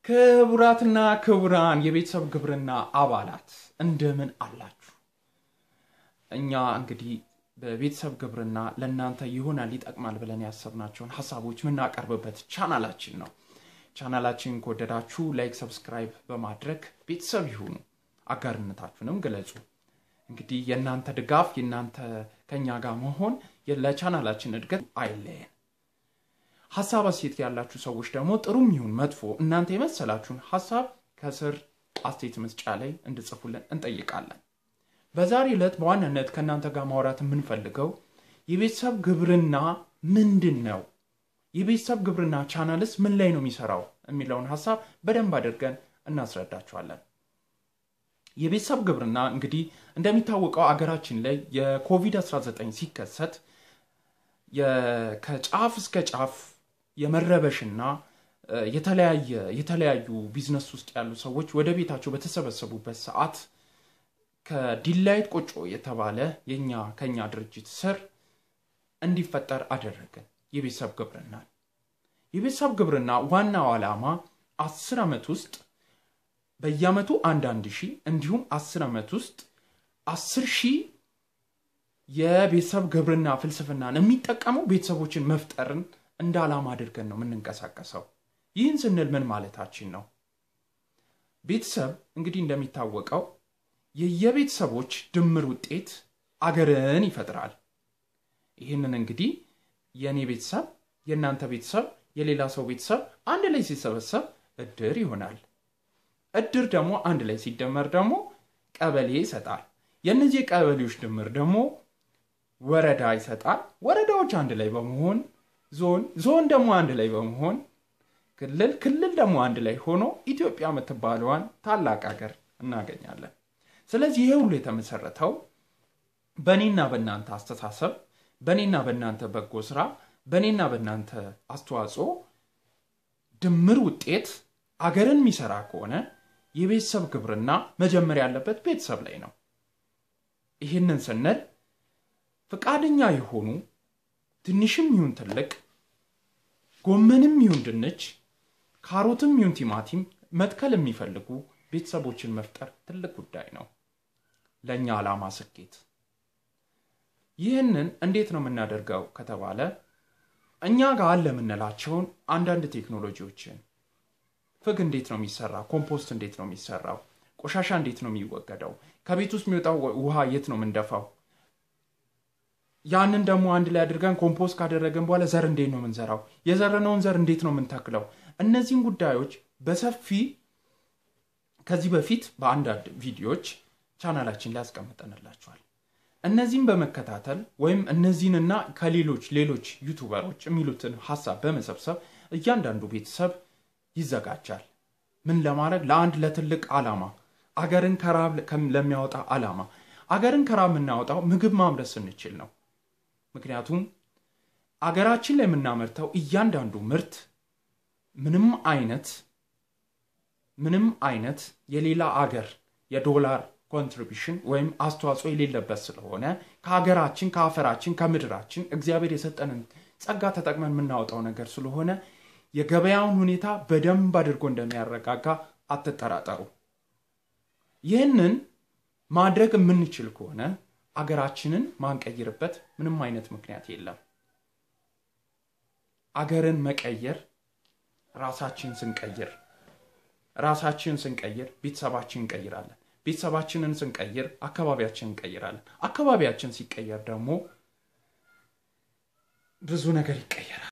ክቡራትና ክቡራን የቤተሰብ ግብርና አባላት እንደምን አላችሁ? እኛ እንግዲህ በቤተሰብ ግብርና ለእናንተ ይሆናል ይጠቅማል ብለን ያሰብናቸውን ሀሳቦች የምናቀርብበት ቻናላችን ነው። ቻናላችን ከወደዳችሁ like፣ subscribe በማድረግ ቤተሰብ ይሁኑ፣ አጋርነታችሁንም ግለጹ። እንግዲህ የእናንተ ድጋፍ የእናንተ ከኛ ጋር መሆን ለቻናላችን እድገት አይለየን። ሀሳብ አስተያየት ያላችሁ ሰዎች ደግሞ ጥሩም ይሁን መጥፎ እናንተ የመሰላችሁን ሀሳብ ከስር አስተያየት መስጫ ላይ እንድጽፉልን እንጠይቃለን። በዛሬ ዕለት በዋናነት ከእናንተ ጋር ማውራት የምንፈልገው የቤተሰብ ግብርና ምንድን ነው፣ የቤተሰብ ግብርና ቻናልስ ምን ላይ ነው የሚሰራው የሚለውን ሀሳብ በደንብ አድርገን እናስረዳችኋለን። የቤተሰብ ግብርና እንግዲህ እንደሚታወቀው አገራችን ላይ የኮቪድ-19 ሲከሰት ከጫፍ እስከ ጫፍ የመረበሽና የተለያዩ ቢዝነስ ውስጥ ያሉ ሰዎች ወደ ቤታቸው በተሰበሰቡበት ሰዓት ከዲላይት ቆጮ የተባለ የኛ ከኛ ድርጅት ስር እንዲፈጠር አደረግን። የቤተሰብ ግብርና የቤተሰብ ግብርና ዋናው ዓላማ 10 ዓመት ውስጥ በየዓመቱ 1 ሺህ እንዲሁም 10 ዓመት ውስጥ 10 ሺህ የቤተሰብ ግብርና ፍልስፍናን የሚጠቀሙ ቤተሰቦችን መፍጠርን እንደ ዓላማ አድርገን ነው የምንንቀሳቀሰው። ይህን ስንል ምን ማለታችን ነው? ቤተሰብ እንግዲህ እንደሚታወቀው የየቤተሰቦች ድምር ውጤት አገርን ይፈጥራል። ይህንን እንግዲህ የእኔ ቤተሰብ፣ የእናንተ ቤተሰብ፣ የሌላ ሰው ቤተሰብ አንድ ላይ ሲሰበሰብ እድር ይሆናል። እድር ደግሞ አንድ ላይ ሲደመር ደግሞ ቀበሌ ይሰጣል። የእነዚህ የቀበሌዎች ድምር ደግሞ ወረዳ ይሰጣል። ወረዳዎች አንድ ላይ በመሆን ዞን፣ ዞን ደግሞ አንድ ላይ በመሆን ክልል፣ ክልል ደግሞ አንድ ላይ ሆኖ ኢትዮጵያ የምትባለዋን ታላቅ ሀገር እናገኛለን። ስለዚህ ይሄ ሁሉ የተመሰረተው በእኔና በእናንተ አስተሳሰብ፣ በእኔና በእናንተ በጎ ስራ፣ በእኔና በእናንተ አስተዋጽኦ ድምር ውጤት አገርን የሚሰራ ከሆነ የቤተሰብ ግብርና መጀመር ያለበት ቤተሰብ ላይ ነው። ይህንን ስንል ፈቃደኛ የሆኑ ትንሽም ይሁን ትልቅ፣ ጎመንም ይሁን ድንች፣ ካሮትም ይሁን ቲማቲም መትከል የሚፈልጉ ቤተሰቦችን መፍጠር ትልቅ ጉዳይ ነው ለእኛ ዓላማ ስኬት። ይህንን እንዴት ነው የምናደርገው ከተባለ እኛ ጋር አለ የምንላቸውን አንዳንድ ቴክኖሎጂዎችን ፍግ እንዴት ነው የሚሰራው? ኮምፖስት እንዴት ነው የሚሰራው? ቆሻሻ እንዴት ነው የሚወገደው? ከቤት ውስጥ የሚወጣው ውሃ የት ነው የምንደፋው? ያንን ደግሞ አንድ ላይ አድርገን ኮምፖስት ካደረገን በኋላ ዘር እንዴት ነው የምንዘራው? የዘረነውን ዘር እንዴት ነው የምንተክለው? እነዚህን ጉዳዮች በሰፊ ከዚህ በፊት በአንዳንድ ቪዲዮዎች ቻናላችን ላይ አስቀምጠንላችኋል። እነዚህን በመከታተል ወይም እነዚህንና ከሌሎች ሌሎች ዩቱበሮች የሚሉትን ሀሳብ በመሰብሰብ እያንዳንዱ ቤተሰብ ይዘጋጃል። ምን ለማድረግ? ለአንድ ለትልቅ ዓላማ፣ አገርን ከራብ ለሚያወጣ ዓላማ። አገርን ከራብ የምናወጣው ምግብ ማምረት ስንችል ነው። ምክንያቱም አገራችን ላይ የምናመርተው እያንዳንዱ ምርት ምንም አይነት የሌላ አገር የዶላር contribution ወይም አስተዋጽኦ የሌለበት ስለሆነ ከሀገራችን፣ ከአፈራችን፣ ከምድራችን እግዚአብሔር የሰጠንን ጸጋ ተጠቅመን የምናወጣው ነገር ስለሆነ የገበያውን ሁኔታ በደንብ አድርጎ እንደሚያረጋጋ አትጠራጠሩ። ይህንን ማድረግ የምንችል ከሆነ አገራችንን ማንቀይርበት ምንም አይነት ምክንያት የለም። አገርን መቀየር ራሳችን ስንቀይር፣ ራሳችን ስንቀይር ቤተሰባችን እንቀይራለን። ቤተሰባችንን ስንቀይር አካባቢያችንን እንቀይራለን። አካባቢያችን ሲቀየር ደግሞ ብዙ ነገር ይቀየራል።